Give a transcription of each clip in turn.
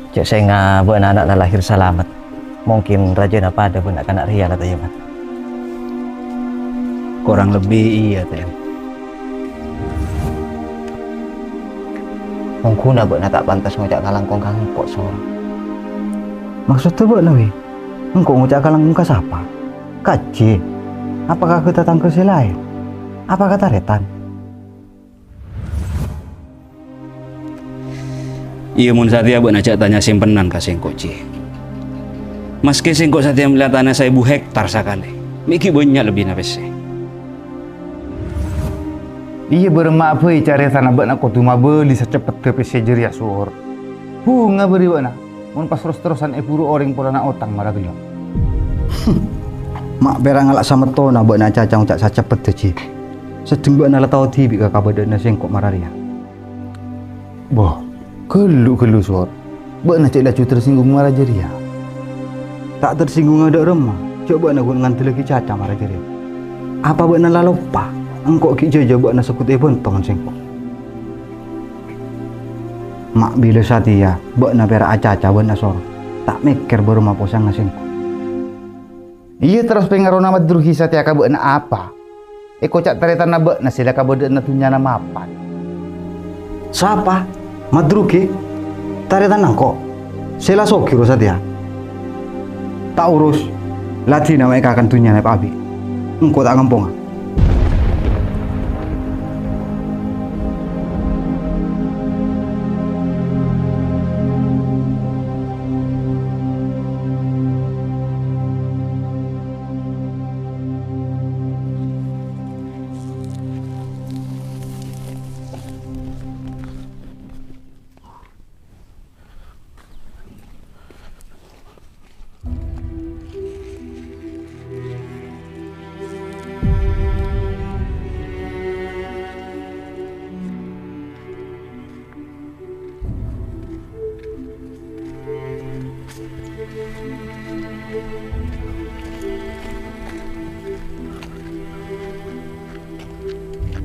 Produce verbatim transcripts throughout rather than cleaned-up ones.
Cè' sènga' bâ'na ana'na lahèr salamet, mungkin rajâna padâ bân na'-kana' rèya la, ta' iyâ, Mat? Korang lebbi iyâ, Tèn. Mongghuna bâ'na ta' pantes ngoca' kalangkong ka engko', Sor. Maksodda bâ'na, Wi? Engko' ngoca' kalangkong ka sapa? Ka Ji? Apa ka tatangghâ sè laèn? Apa ka tarètan? Iyâ, mon satèya bâ'na jhâ' tanya sèmpenan ka sèngko', Ji. Maskè sèngko' satèya mellèya tana saèbu hektar sakalè, mè' ghi' bânnya' lebbina pèssè. Iyâ, bârâmma'a bhâi carètana bâ'na kodhu mabâli saceppedda pèssè jârèya, Sor. Bhunga bâri' bâ'na. Mon pas ros-terrosan èburu orèng polana otang mara ghellâ'. Ma' pèra' ngala' samettonna bâ'na acaca ngoca' saceppedda, Ji. Sajjheng bâ'na la tao dhibi' ka kabâdâ'ânna sèngko' mara rèya. Bâh, ghâllu-ghâllu, Sor. Bâ'na cè' laju tersinggung mara jârèya. Ta' tersinggunga dâ' remma, jhâ' bâ'na ghun ngandellaghi caca mara jârèya. Apa bâ'na la loppa, engko' ghi' jâjâ bâ'na segghut èbhânto mon sèngko'? Ma' bilâ satèya bâ'na pèra' acaca bân asoro, ta' mèkkèr bârâmma posanga sèngko'. Iyâ, terros pèngarona Madruhi satèya ka bâ'na apa? Èkoca' tarètanna bâ'na sè la kabâdâ'ânna dhunnyana mapan. Sapa? Madruhi? Tarètanna engko'? Sè la soghi rowa satèya? Ta' oros, la dinah ma' èkakan dhunnyana èpaabi'. Engko' ta' ngamponga.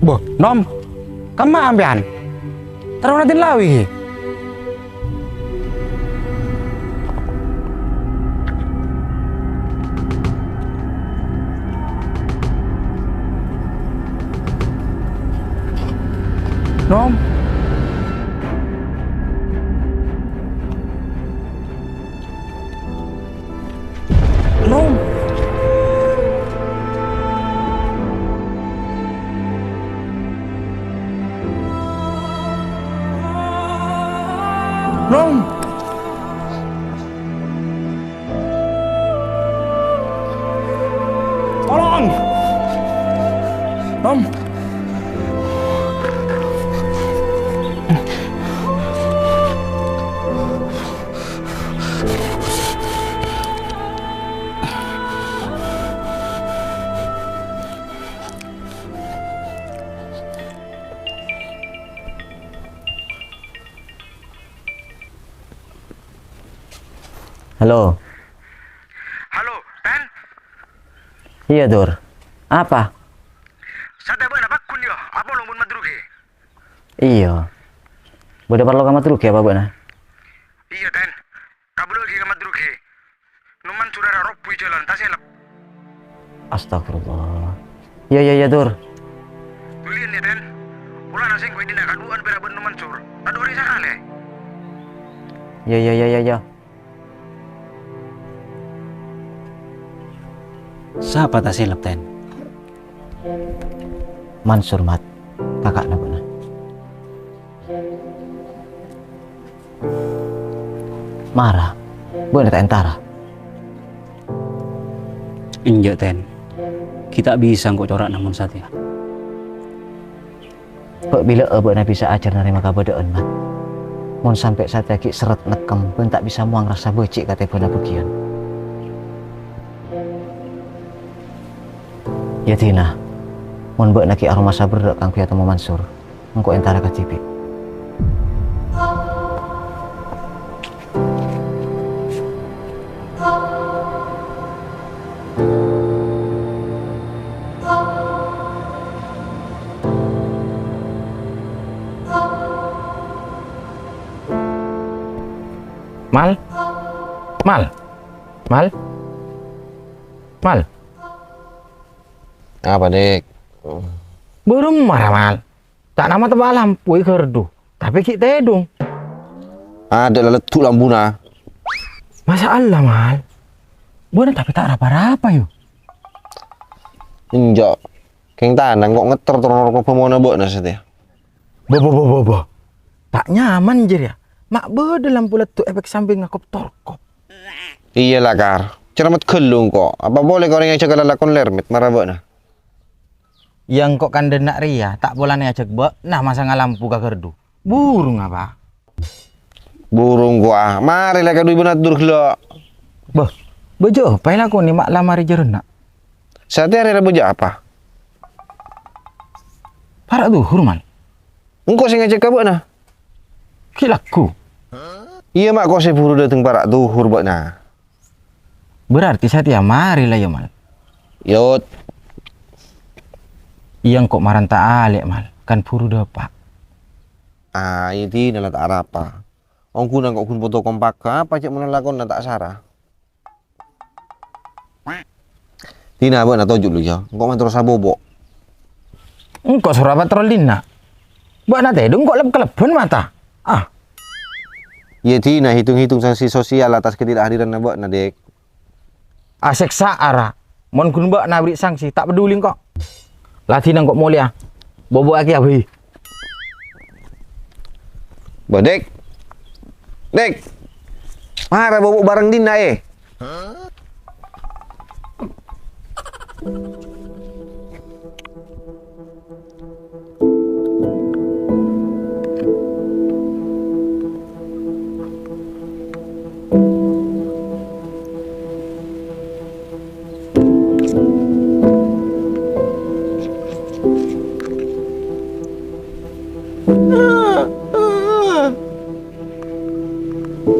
Bâh, Nom, kemma sampèyan? Terro nadin lawi ghi? Nom. Nom. Nom. Tolong. Nom. Halo. Halo, Ten? Iyâ, Dur. Apa? Satèya bâ'na pagghun, yâ, apolong bân Madruhi. Iyâ. Bâdâ parlo ka Madruhi apa bâ'na? Iyâ, Ten. Kabâlâ'âghi ka Madruhi. Nom Mansur rowa robbhu è jhâlân, tasèlep. Astagfirullah. Iyâ, iyâ, iyâ, Dur. Dhuliyân, yâ, Ten. Polana sèngko' è dinna' kadu'ân pèra' bân Nom Mansur. Tadâ' orèng sakalè. Iyâ, iyâ, iyâ, iyâ, iyâ. Sapa tasèlep, Ten? Mansur, Mat. Kaka'na bâ'na. Mara, bâ'na ta' entara? Enjâ', Ten. Ghi' ta' bisa engko' cora'na mon satèya. Bâ' bilâ'â bâ'na bisa ajhâr narèma kabâdâ'ân, Mat. Mon sampè' satèya ghi' serret nekkem bân ta' bisa mowang rassa bâji' katèbhâna bâgiyân. Yâ, dinah, mon bâ'na ghi' aromasa berrâ' kaangghuy atemmo Mansur, engko' entara kadhibi'. Mal? Mal? Mal? Mal? Apa, Dik? Bârâmma ra, Mal? Ta' nama teppa' lampu è ghârdhu, tapè ghi' tèdung. Adâ' la leddhu' lampuna. Masya Allah, Mal. Bâ'na tapè ta' rapa-rapa, yâ? Enjâ'. Kèng tanang ko' ngetter terro naroko bhâmona bâ'na satèya. Bâ, bâ, bâ, bâ, bâ. Ta' nyaman jârèya. Ma' bâdâ lampu leddhu' è pèk sampèngnga kop-torkop. Iyâ la, Kar. Cermet ghâllu engko'. Apa polè ka orèng ajâgâ lalakon lermet mara bâ'na? Iyâ engko' kandhâ enna' rèya, ta' polana ajâk bâ'na masanga lampu ka ghârdhu. Burung apa? Burung kowa. Marè la kadhu bâ'na adur ghellâ'. Bâh, bâjâ apa èlakonè ma' la marè jârâna? Satèya rèya la bâjâ apa? Para' dhuhur, Mal. Engko' sè ngajâk ka bâ'na. Ghi' lagghu. Iyâ, ma' ko' sè buru dâteng para' dhuhur bâ'na. Berarti satèya marè la, yâ, Mal? Yot. Iyâ, engko' mara ta' alè', Mal. Kan buru dâpa'. Ah, iyâ dinah la ta' arapa. Ongghuna engko' ghun podo kompak, apa cè' mon lalakonna ta' sara? Dinah bâ'na toju' lu, yâ. Engko' mator sabobo. Engko' soro patrol dinna'. Bâ'na tèdung engko' lep-kalebbhân mata. Ah. Iyâ dinah hitung-hitung sanksi sosial atas ketidakhadiranna bâ'na, Dik. Asèksa ara. Mon ghun bâ'na aberri' sanksi, ta' peduli engko'. La dinah engko' molèya. Bobo'aghi abâi. Bâ, Dik. Dik. Mara bobo' bareng dinna', è.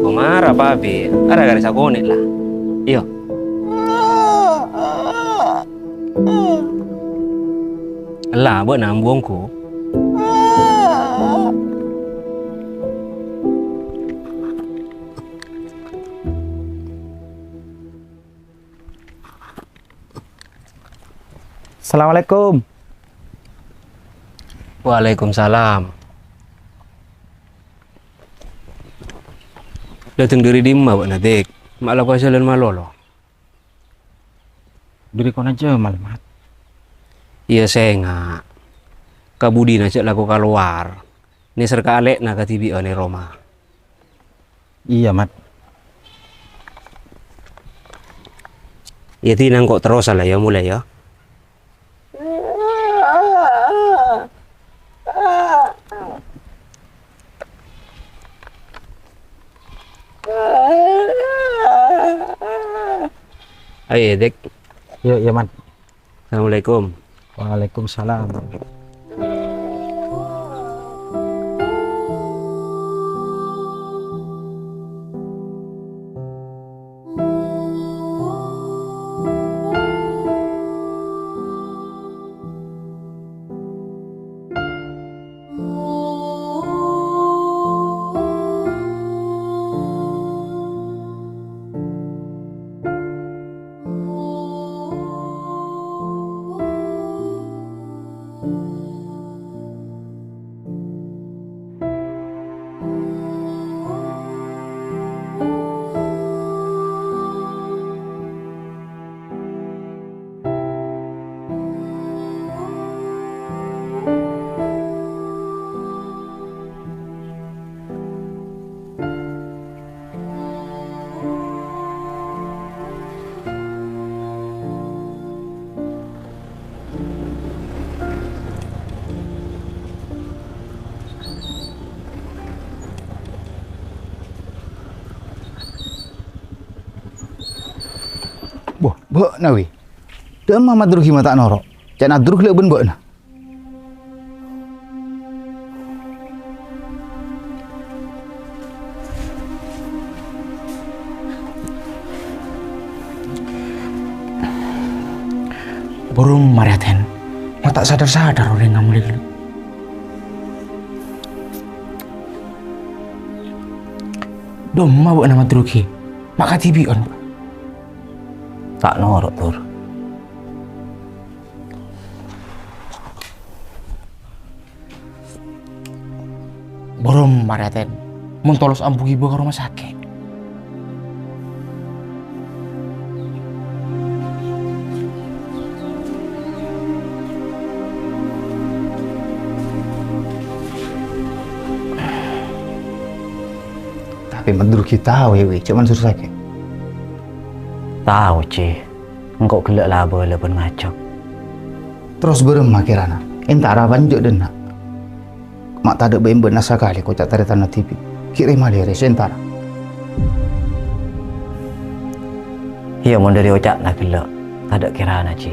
Ko' mara, Pabi? Ara karè sakonè', la. Iyâ. Ella, bâ'na ambu ongghu. Assalamualaikum. Waalaikumsalam. Dâteng dâri dimma bâ'na, Dik? Ma' la pas jhâlân malolo? Dâri kona Jamal, Mat. Iyâ, sènga'. Kabudina jhâ' lako kalowar. Nèser ka alè'na kadhibi'ân è roma. Iyâ, Mat. Iyâ, dinah engko' terrosa la, yâ, molè, yâ. Ayo, Dik. Yuk, ya, Man. Assalamualaikum. Waalaikumsalam. Wah, bâ'na, wi. Dâ'emma Madruhi ma' ta' noro'? Ca'na Madruh ghellâ' bân bâ'na. Burung marè atèn, ma' ta' sadar-sadar orèng ngamolè ghellâ'. Tomma bâ'na Madrugi, ma' kadhibi'ân. Ta' noro', Tur. Bârâmma rè, Ten, mon tolos ambu ghibâ ka roma sakè'. Tapè Madrugi tao, yâ, Wi, jhâ' Mansur sakè'. Tao, Ji. Engko' ghellâ' la-abâlâ bân ngajhâk. Terros bârâmma kèrana? Èntara bân jhâ' dânna'. Ma' tadâ' bân-bânna sakalè koca' tarètanna dhibi'. Ghi' rè-malèrè sè èntara. Iyâ, mon dhâri oca'na ghellâ', tadâ' kèrana, Ji.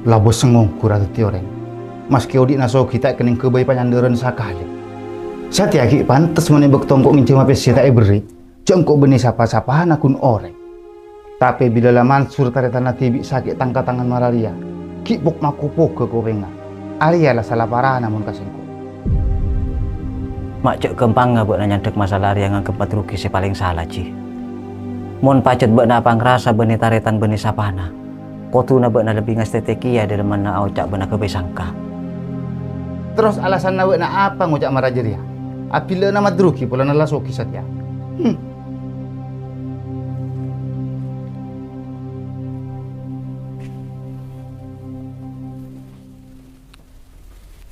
La bâseng ongghu ra dhâddhi orèng. Maskè odi'na soghi ta' kennèng ghâbây panyandhârân sakalè. Satèya ghi' pantes mon è bâkto engko' ngènjhâma pèssè ta' èberri'. Jhâ' engko' bânnè sapa-sapana ghun orèng. Tapè bilâ la Mansur tarètanna dhibi' sakè' tang-katangan mararèya, ghi' pok-makopoghâ kopèngnga. Arèya la sala parana mon ka sèngko'. Ma' jhâ' ghâmpangnga bâ'na nyandhâk masalah arèya nganggep Madrugi sè palèng sala, Ji. Mon pajhât bâ'na apangrasa bânnè tarètan bânnè sapana, kodhuna bâ'na lebbi ngastètè kèya dhâlemmanna aoca' bân aghâbây sangka. Terros alasanna bâ'na apa ngoca' mara jârèya? Abillâna Madrugi polana la soghi satèya. Hmm.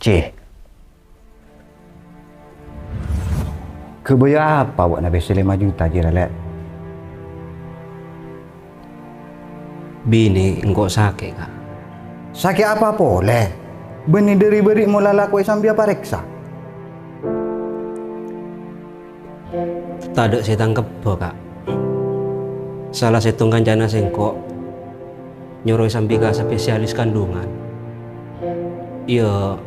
Ji. Ghâbây apa bâ'na pèssè lèma juta jiyâ, Lè'? Binè engko' sakè', Ka'. Sakè' apa polè? Bânnè dhâri bâri' mola lakoè sambi aparèksa. Tadâ' sè tangkebbhâ, Ka'. Sala sèttong kancana sèngko' nyoroè sambi ka spesialis kandungan. Iyâ,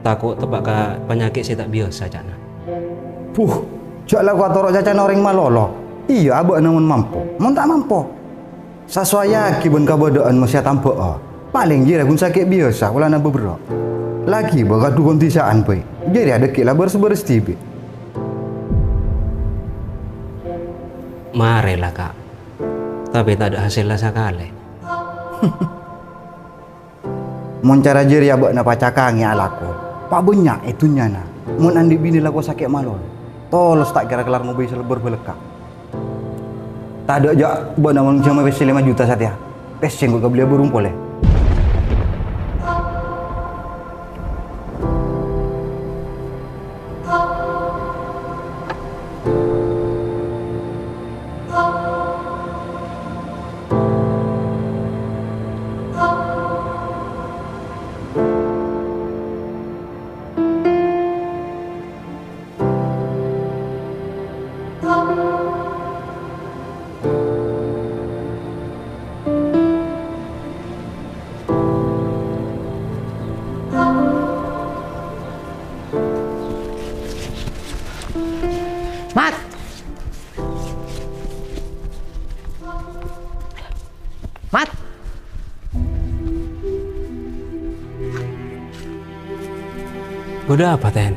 tako' teppa' ka panyakèt sè ta' biyasa, ca'na. Puh, jhâ' lako atoro' cacana orèng malolo. Iyâ, abâ'na mon mampo. Mon ta' mampo, sasowayaghi bân kabâdâ'ân mastè atamba'a. Palèng jiyâ ghun sakè' biyasa polana bâbârâ'. Laghi bâ' kadhu kondisa'an bhâi. Jârèya dhâggi' la bârès-bârès dhibi'. Marè la, Ka'. Tapè tadâ' hasèlla sakalè. Mon cara jârèya bâ'na pacakangè alako, pabânnya' è dhunnyana. Mon andi' binè lako sakè' malolo, tolos ta' kèra kellar ngobâi salebbâr bâlâkka'. Tadâ' jhâ' bâ'na mon jhâma pèssè lèma juta satèya. Pèssè engko' kabelliyâ burung polè. Mat! Mat! Bâdâ apa, Ten?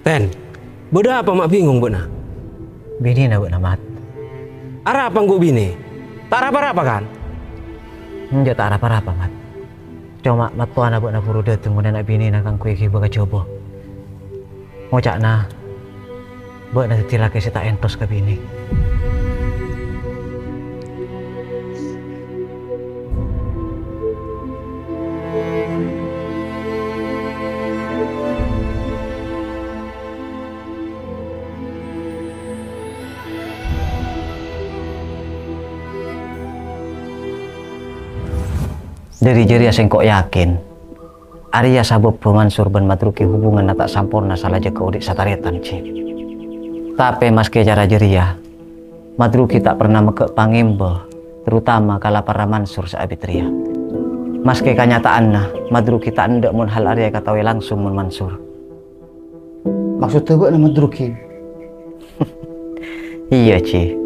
Ten, bâdâ apa ma' bingung bâ'na? Binèna bâ'na, Mat. Arapa engko' binè? Ta' rapa-rapa, kan? Enjâ', ta' rapa-rapa, Mat. Coma mattowana bâ'na buru dâteng mon ana' binèna kaangghuy èghibâ ka Jobo. Oca'na, bâ'na dhâddhi lakè sè ta' entos ka binè. Dhâri jârèya sèngko' yakin, arèya sabâbbhâ Mansur bân Madrugi hubunganna ta' samporna salajâ kaodhi' satarètan, Ji. Tapè maskè cara jârèya, Madrugi ta' perna megghâ' pangèmbâ, terutama ka laparra Mansur sè abit rèya. Maskè kanyata'anna, Madrugi ta' endâ' mon hal arèya èkataowè langsung mon Mansur. Maksodda bâ'na Madrugi? Iyâ, Ji.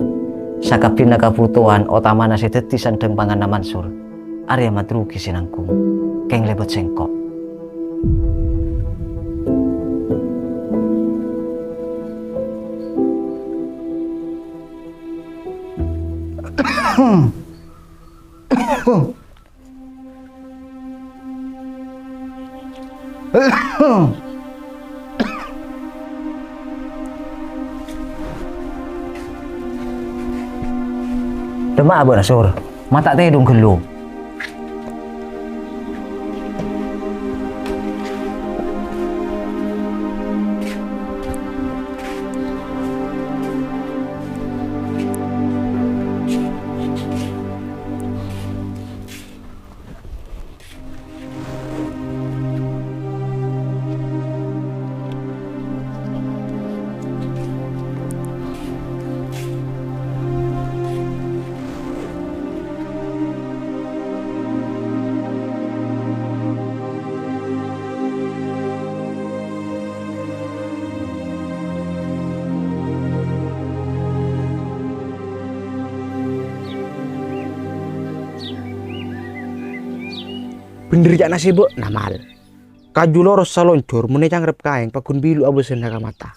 Sakabbhiyânna kabhutowan otamana sè dhâddhi sandhâng panganna Mansur, arèya Madrugi sè nanggung, kèng lèbât sèngko'. Huh. Dâ' emma'a bâ'na, Sur? Ma' ta' tèdung ghâllu. Bhendher ca'na sè bâ'na, Mal. Kaju loros salonjor, mon ècangrep kaèng, paggun bilu' abâsana ka mata.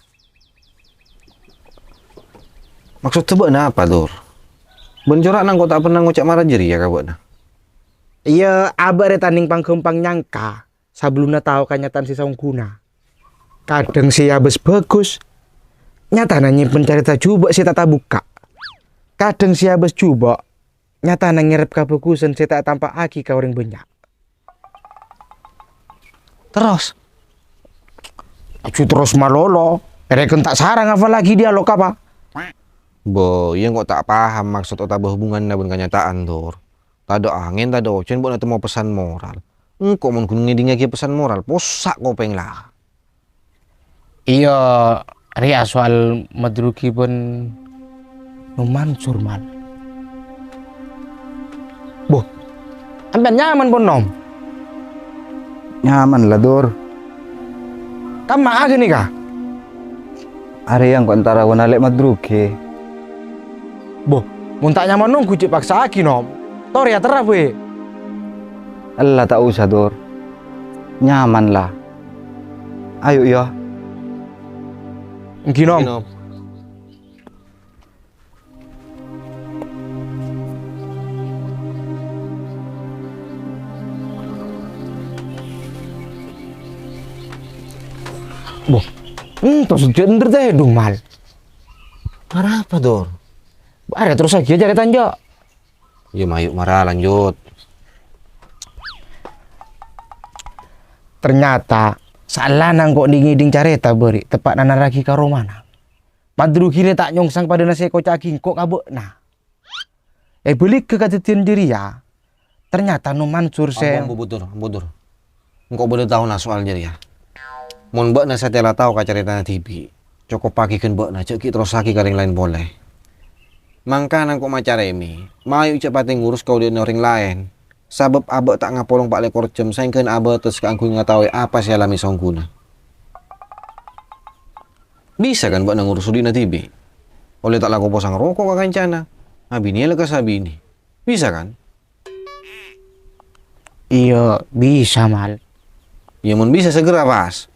Maksoddhâ bâ'na apa, Dur? Bân cora'na engko' ta' pernah ngoca' mara jârèya ka bâ'na. Iyâ, abâ' rè tanèng pang-ghâmpang nyangka, sabellunna tao kanyata'an sè saongghuna. Kadhâng sè èabâs bhâghus, nyatana nyèmpen carèta jhubâ' sè ta' tabukka'. Kadhâng sè èabâs jhubâ', nyatana ngerrep kabhâghusân sè ta' ètampa'aghi ka orèng bânnya'. Terros? Aju terros malolo, èrèken ta' sarang apalagi dialog apa? Bo, iyâ engko' ta' paham maksod otabâ hubunganna bân kanyata'an, Dur. Tadâ' angèn, tadâ' ojhân, bâ'na temmo pesan moral. Engko' mon ghun ngèdingngaghi pesan moral, possa' kopèng la. Iyâ, rèya soal Madrugi bân Nom Mansur, Mal. Bo, sampèyan nyaman pon, Nom? Nyaman la, Dur. Kamma'a ghânèka? Arèya engko' entara ghun alè' Madrugi. Bo, mon ta' nyaman ongghu, jhâ' paksa'aghi, Nom. Torè aterra bhâi. Ella, ta' osa, Dur. Nyaman la. Ayo, yâ. Èngghi, Nom. Èngghi, Nom. Bo, èntos jhâ' ènder tèdung, Mal. Arapa, Dur? Arèya terrossaghi carètana, jhâ'. Iyâ, mayu' mara lanjut. Ternyata, saellana engko' ngèding carèta bâri' teppa'na nerraghi ka romana. Madrugi rè ta' nyongsang padâna sè èkoca'aghi engko' ka bâ'na. Èbâligghâ kadhâddhiyân jârèya, ternyata Nom Mansur sè Ambu, ambu, Dur, ambu, Dur. Engko' bâdâ taona soal jârèya. Mon bâ'na satèya la tao ka carètana dhibi', cokoppaghi ghân bâ'na, jhâ' ghi' terrossaghi ka orèng laèn polè. Mangkana engko' macarèmè, mayu' jhâ' patè ngurus kaodi'ânna orèng laèn. Sabâb abâ' ta' ngapolong pa' lèkor jam saèngghâna abâtes kaangghuy ngataowè apa sè èalamè saongghuna. Bisa, kan, bâ'na ngurus odi'na dhibi'? Ollè ta' lako posang roko' ka kancana, abinèya la ka sabinè. Bisa, kan? Iyâ, bisa, Mal. Iyâ, mon bisa, segera, pas.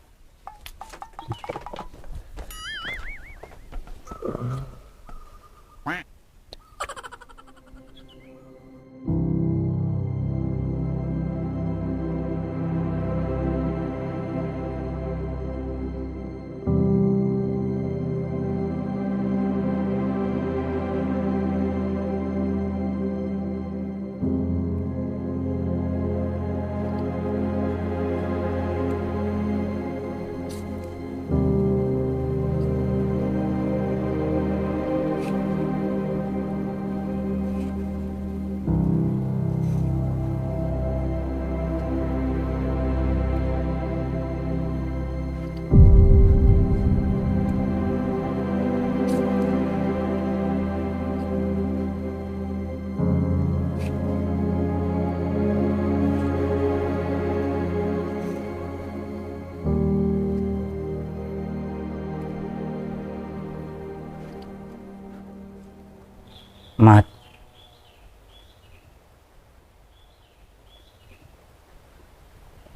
Mat.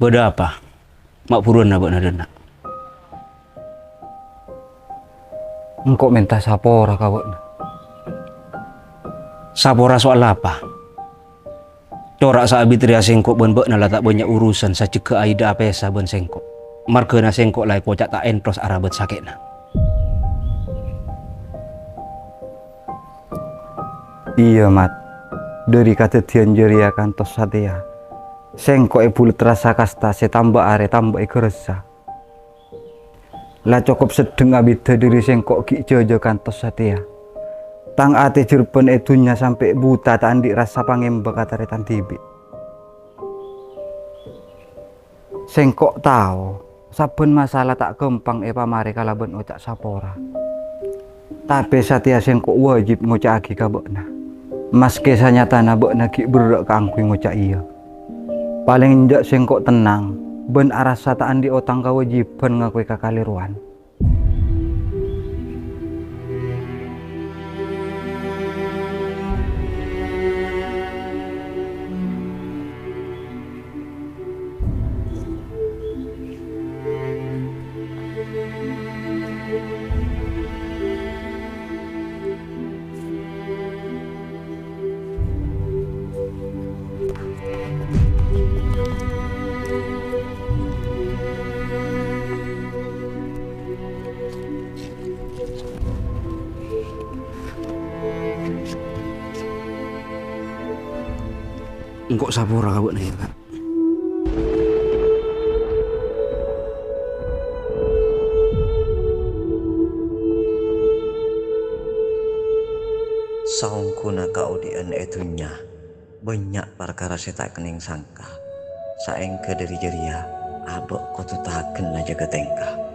Bâdâ apa? Ma' buruwânna bâ'na dâ' enna'? Engko' mènta sapora ka bâ'na. Sapora soal apa? Cora' saabit rèya sèngko' bân bâ'na la ta' bânnya' urusan sajjhegghâ aèdhâ apèsa bân sèngko'. Marghâna sèngko' la èkoca' ta' èntos arabât sakè'na. Iyâ, Mat. Dhâri kadhâddhiyân jârèya kantos satèya, sèngko' èbulât rassa kasta sè tamba arè tamba èghârassa. La cokop seddheng abiddhâ dhâri sèngko' ghi' jhâjâ kantos satèya. Tang atè jhârbhân è dhunnya sampè' buta ta' andi' rassa pangèmba ka tarètan dhibi'. Sèngko' tao, sabbhân masalah ta' ghâmpang èpamarè kalabân oca' sapora. Tapè satèya sèngko' wajib ngoca'aghi ka bâ'na, maskè sanyatana bâ'na ghi' berrâ' kaangghuy ngoca' iyâ. Palèng enjâ' sèngko' tennang bân arassa ta' andi' otang kawâjibhân ngakoè kakalèrowan. Engko' sapora ka bâ'na, yâ, Ka'. Saongghuna kaodhi'ân è dhunnya, bânnya' parkara sè ta' kennèng sangka. Saèngghâ dhâri jârèya, abâ' kodhu taghâna jâgâ tèngka.